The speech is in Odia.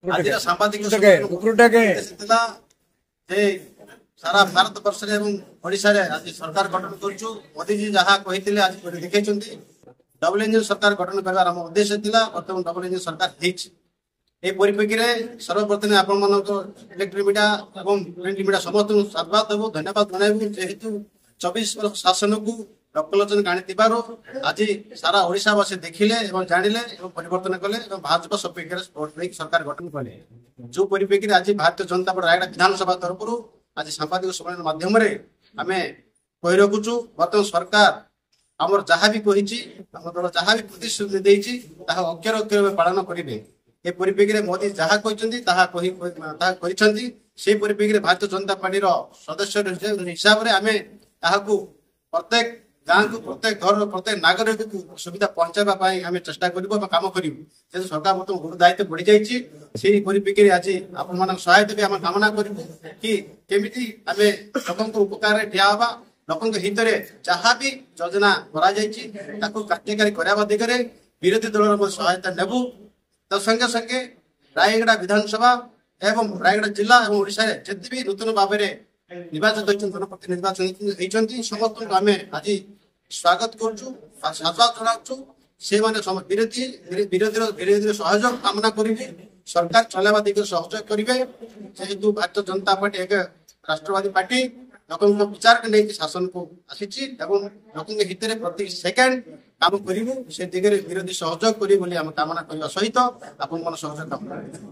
ଆଜିର ସାମ୍ବାଦିକ ଥିଲା ଯେ ସାରା ଭାରତ ବର୍ଷରେ ଏବଂ ଓଡ଼ିଶାରେ ଆଜି ସରକାର ଗଠନ କରୁଛୁ। ମୋଦିଜୀ ଯାହା କହିଥିଲେ ଆଜି କରି ଦେଖେଇଛନ୍ତି। ଡବଲ ଇଞ୍ଜିନ ସରକାର ଗଠନ କରିବାର ଆମ ଉଦ୍ଦେଶ୍ୟ ଥିଲା, ବର୍ତ୍ତମାନ ଡବଲ ଇଞ୍ଜିନ ସରକାର ହେଇଛି। ଏହି ପରିପ୍ରେକ୍ଷୀରେ ସର୍ବପ୍ରଥମେ ଆପଣମାନଙ୍କ ଇଲେକ୍ଟ୍ରିକ ମିଡିଆ ଏବଂ ପ୍ରିଣ୍ଟ ମିଡିଆ ସମସ୍ତଙ୍କୁ ସାଧୁବାଦ ଦେବୁ, ଧନ୍ୟବାଦ ଜଣାଇବୁ। ଯେହେତୁ 24 ବର୍ଷ ଶାସନକୁ ଲୋକଲୋଚନକୁ ଆଣିଥିବାରୁ ଆଜି ସାରା ଓଡ଼ିଶାବାସୀ ଦେଖିଲେ ଏବଂ ଜାଣିଲେ ଏବଂ ପରିବର୍ତ୍ତନ କଲେ ଏବଂ ଭାଜପା ସପକ୍ଷରେ ଭୋଟ ଦେଇକି ସରକାର ଗଠନ କଲେ। ଯୋଉ ପରିପ୍ରେକ୍ଷୀରେ ଆଜି ଭାରତୀୟ ଜନତା ପାର୍ଟି ରାୟଗଡ଼ା ବିଧାନସଭା ତରଫରୁ ଆଜି ସାମ୍ବାଦିକ ସମ୍ମିଳନୀ ମାଧ୍ୟମରେ ଆମେ କହି ରଖୁଛୁ, ବର୍ତ୍ତମାନ ସରକାର ଆମର ଯାହା ବି କହିଛି, ଆମ ଦଳ ଯାହା ବି ପ୍ରତିଶ୍ରୁତି ଦେଇଛି ତାହା ଅକ୍ଷର ଅକ୍ଷର ପାଳନ କରିବେ। ଏ ପରିପ୍ରେକ୍ଷୀରେ ମୋଦି ଯାହା କହିଛନ୍ତି ତାହା କହି ତାହା କରିଛନ୍ତି। ସେଇ ପରିପ୍ରେକ୍ଷୀରେ ଭାରତୀୟ ଜନତା ପାର୍ଟିର ସଦସ୍ୟ ହିସାବରେ ଆମେ ତାହାକୁ ପ୍ରତ୍ୟେକ ଗାଁକୁ, ପ୍ରତ୍ୟେକ ଘରର ପ୍ରତ୍ୟେକ ନାଗରିକକୁ ସୁବିଧା ପହଞ୍ଚାଇବା ପାଇଁ ଆମେ ଚେଷ୍ଟା କରିବୁ ଏବଂ କାମ କରିବୁ। ଯେହେତୁ ସରକାର ବର୍ତ୍ତମାନ ଗୁରୁ ଦାୟିତ୍ୱ ବଢିଯାଇଛି, ସେଇ ପରିପ୍ରେକ୍ଷୀରେ ଆଜି ଆପଣମାନଙ୍କ ସହାୟତା ବି ଆମେ କାମନା କରିବୁ କି କେମିତି ଆମେ ଲୋକଙ୍କ ଉପକାରରେ ଠିଆ ହେବା, ଲୋକଙ୍କ ହିତରେ ଯାହା ବି ଯୋଜନା କରାଯାଇଛି ତାକୁ କାର୍ଯ୍ୟକାରୀ କରିବା ଦିଗରେ ବିରୋଧୀ ଦଳର ମଧ୍ୟ ସହାୟତା ନେବୁ। ତା ସଙ୍ଗେ ସଙ୍ଗେ ରାୟଗଡ଼ା ବିଧାନସଭା ଏବଂ ରାୟଗଡ଼ା ଜିଲ୍ଲା ଏବଂ ଓଡ଼ିଶାରେ ଯେତେ ବି ନୂତନ ଭାବରେ ନିର୍ବାଚିତ ହୋଇଛନ୍ତି, ଜନପ୍ରତିନିଧି ନିର୍ବାଚନ ହେଇଛନ୍ତି, ସମସ୍ତଙ୍କୁ ଆମେ ଆଜି ସ୍ୱାଗତ କରୁଛୁ, ସାଧୁବାଦ ଜଣାଉଛୁ। ସେମାନେ ବିରୋଧୀର ସହଯୋଗ କାମନା କରିବେ, ସରକାର ଚଲାଇବା ଦିଗରେ ସହଯୋଗ କରିବେ। ଯେହେତୁ ଭାରତୀୟ ଜନତା ପାର୍ଟି ଏକ ରାଷ୍ଟ୍ରବାଦୀ ପାର୍ଟି, ଲୋକଙ୍କ ବିଚାରକୁ ନେଇକି ଶାସନକୁ ଆସିଛି ଏବଂ ଲୋକଙ୍କ ହିତରେ ପ୍ରତି ସେକେଣ୍ଡ କାମ କରିବୁ, ସେ ଦିଗରେ ବିରୋଧୀ ସହଯୋଗ କରିବେ ବୋଲି ଆମେ କାମନା କରିବା ସହିତ ଆପଣଙ୍କ ସହଯୋଗ କାମନା କରିବୁ।